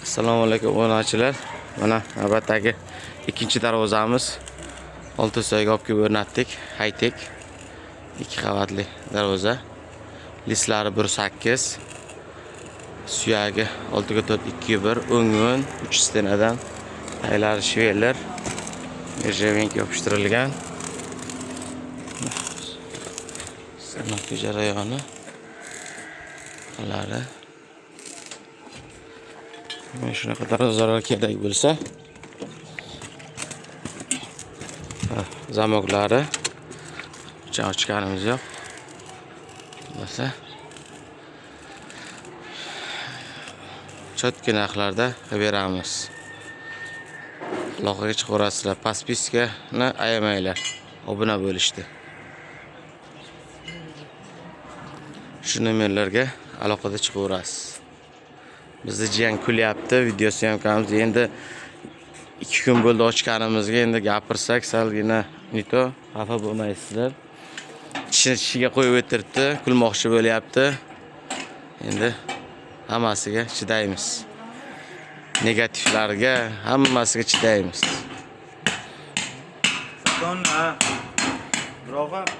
Assalomu alaykum, obunachilar. Mana navbatdagi ikkinchi darvozamiz. Oltinsoyga olib kelib o'rnatdik. High-tech ikki qavatli darvoza. Лист lari 1.8. Suyagi 6 ga 4 2 1, o'ng o'ng 3 стена dan. Taylari швеллер. Нержавейка yopishtirilgan. Установка jarayoni. Lari. Mana shunaqa darvozalar kerak bo'lsa, ha, замок lari hech ochganimiz yo'q. Bo'lsa чётко narxlarda qilib beramiz. Aloqaga chiqaverasizlar. Подписка ni ayamanglar. Obuna bo'lishdi. Shu nomerlarga aloqada chiqaverasiz. Bizni jiyan kulyapti, video съёмка miz endi 2 kun bo'ldi ochganimizga, endi gapirsak salgina не то xafa bo'lmaysizlar. Tishini tishiga qo'yib o'tiribdi, kulmoqchi bo'lyapti. Endi hammasiga chidaymiz. Negativlarga, hammasiga chidaymiz. Tonna. Biroq ham